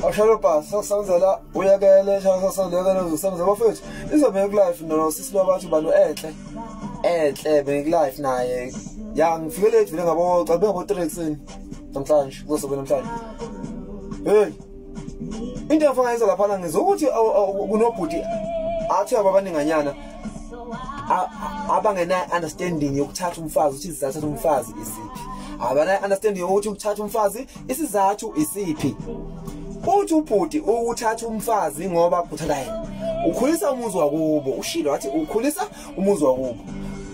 Awushalo bhasi sakusebenzela uyekele shasasendekele uzosebenza bafethu izobe kulife no sisi lwabathu bano enhle enhle bengikulife naye ya ngifike late vele ngabo xa bengabo 3 ekseni namhlanje kuzobe namhlanje. Hey, into engifuna yenza lapha ngizokuthi kunobhuti athi ababaninganyana abangena understanding yokuthatha umfazi ukuthi isizathu umfazi isiphi, abana understanding yokuthi ukuthatha umfazi isizathu isiphi. Uthi ubhuti ukuthatha umfazi ngoba uthanda yena, ukhulisa umuzi wakubo, ushilo wathi ukhulisa umuzi wakubo,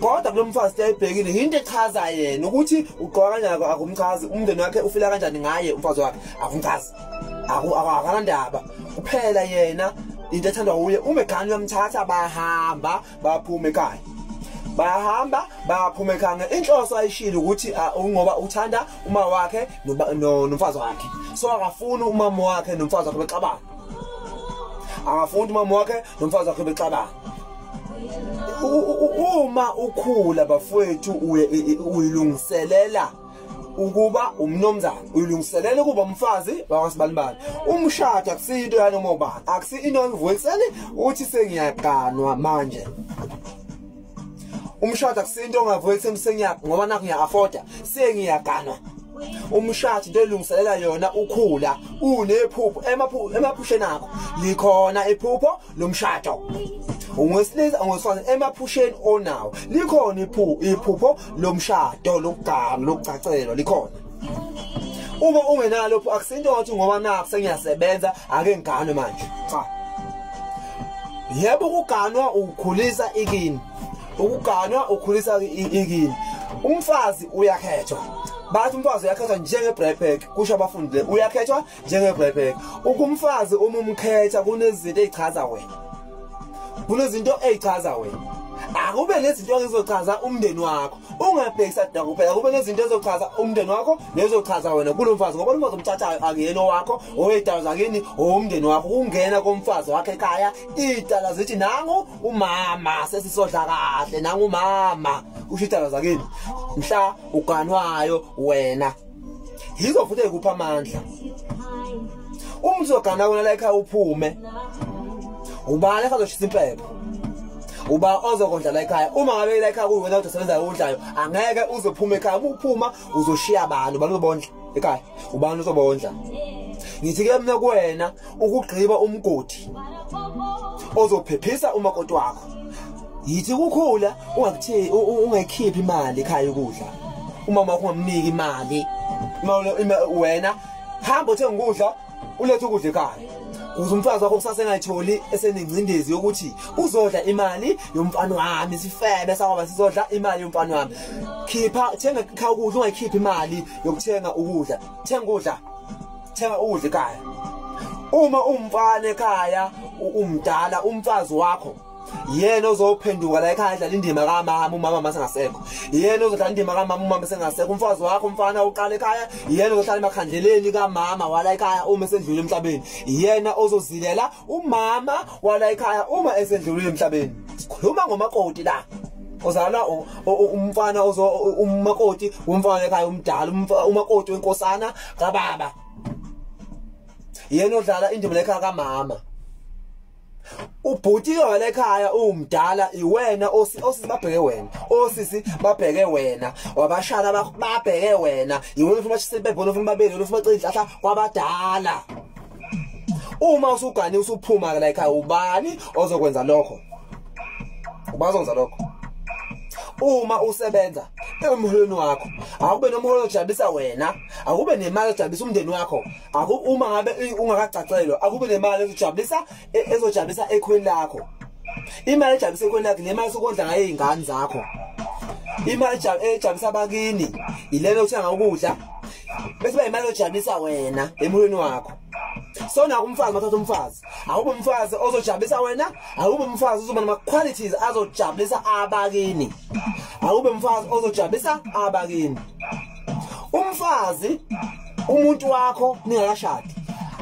kodwa kulo mfazi ayibhekile into echaza yena ukuthi ugqoka kanjani akumchazi, umndeni wakhe ufila kanjani ngaye umfazi wakhe akumchazi, akanandaba kuphela yena into ethandwa uye. Uma egane uyamthatha bahamba baphuma ekhaya, bahamba baphuma ekhaya. Inhloso ayishilo ukuthi ngoba uthanda uma wakhe nomfazi wakhe, so akafuni umama wakhe nomfazi wakhe bexabana, akafuni umama wakhe nomfazi wakhe bexabana. Uma ukhula bafowethu uyilungiselela ukuba umnomzana, uyilungiselela ukuba umfazi wakwasibalibali. Umshado akusinto yanoma ubani, akusi into engivuka uthi sengiyaganwa manje. Umshado akusinto ongavuka ekuseni sengiya ngoba nakho ngiya-afforda sengiyaganwa. Umshado into elungiselela yona ukhula unephupho emaphusheni akho likhona iphupho lomshado. Ungowesilisa ungowesifazane emaphusheni onawo likhona iphupho lomshado lokugana lokucacelwa likhona. Uma ungenalo akusinto wathi ngoba nakho sengiyasebenza ake ngiganwe manje, cha. Yebo, ukuganwa ukhulisa ikini, ukuganwa ukhulisa ikini. Umfazi uyakhethwa, bathi umfazi uyakhethwa njenge-break, kusho abafundile, uyakhethwa njenge-break. Ukumfazi uma umkhetha kunezinto ezichaza wena, kunezinto ezichaza wena. Akube nezinto ezizochaza umndeni wakho, ungabhekisa daba kuphela, kube nezinto ezizochaza umndeni wakho nezochaza wena kulo mfazi, ngoba umfazi omthathayo akuyena owakho, oyidala zakini owumndeni wakho. Kungena komfazi wakhe ekhaya idala zithi nangu umama sesisodla kahle, nangu umama, kusho idala zakini. Mhla uganwayo wena yizo futhi ekupha amandla. Uma uzogana wena la ekhaya uphume, ubani ezoshisa impepho, uba ozokondla la ekhaya? Uma ngabe la ekhaya kuwena usebenza udlayo, angeke uzophuma ekhaya. Uma uphuma uzoshiya abantu, ubani uzobondla ekhaya, ubani uzobondla? Ngithi ke mina kuwena ukugqiba umgodi ozophephisa umakoti wakho, yithi kukhula ungakuthi ungayikhiphi imali ekhaya ukudla, umama wakho ungamniki imali. Wena hamba uthenga ukudla ulethe ukudla ekhaya, ukuze umfazi wakho kusasa engayitholi esenengcindezi yokuthi uzodla imali yomfana wami, sifebe sakwaba sizodla imali yomfana wami. Khipha, thenga ekhaya ukudla, ungayikhiphi imali yokuthenga ukudla, thenga ukudla, thenga ukudla ekhaya. Uma umfana ekhaya umdala, umfazi wakho yena ozophenduka la ekhaya adlala indima kamama umama masengasekho, yena ozodlala indima kamama umama sengasekho. Umfazi wakho umfana uqala ekhaya, yena ozohlala emakhandleleni kamama wala ekhaya uma esendlule emhlabeni, yena ozozilela umama wala ekhaya uma esendlule emhlabeni. Sikhuluma ngomakoti la ozalwa umfana ozo umakoti umfana ekhaya umdala, umakoti wenkosana kababa, yena odlala indima ekhaya kamama. Ubhuti wala ekhaya umdala iwena osisi babheke wena, osisi babheke wena, wabashana babheke wena, iwena ufuna bashise bebona ufuna babele ufuna bacela inhlahla kwabadala. Uma usugane usuphuma la ekhaya, ubani ozokwenza lokho? Ubani ozokwenza lokho? Uma usebenza emholweni wakho, akube nomholo ojabulisa wena, akube nemali ejabulisa umndeni wakho, uma ngabe ungakacacelwa akube nemali ezojabulisa ezojabulisa ekhweni lakho. Imali ejabulisa ekhweni lakho nemali sokondla ngayo izingane zakho, imali ejabulisa abakini ilena othenga ukudla, bese ba imali ojabulisa wena emholweni wakho. So na umfazi mathatha umfazi, akube umfazi ozojabulisa wena, akube umfazi ozoba nama qualities azojabulisa abakini, akube umfazi ozojabulisa abakini. Umfazi umuntu wakho ningakashadi,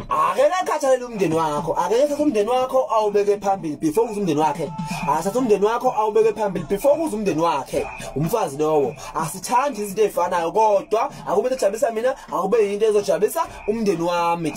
ake nakhathalele umndeni wakho, ake thatha umndeni wakho awubeke phambili before kuze umndeni wakhe, asatha umndeni wakho awubeke phambili before kuze umndeni wakhe. Umfazi lowo asithandi izinto ezifanayo, kodwa akube ejabulisa mina, akube into ezojabulisa umndeni wami.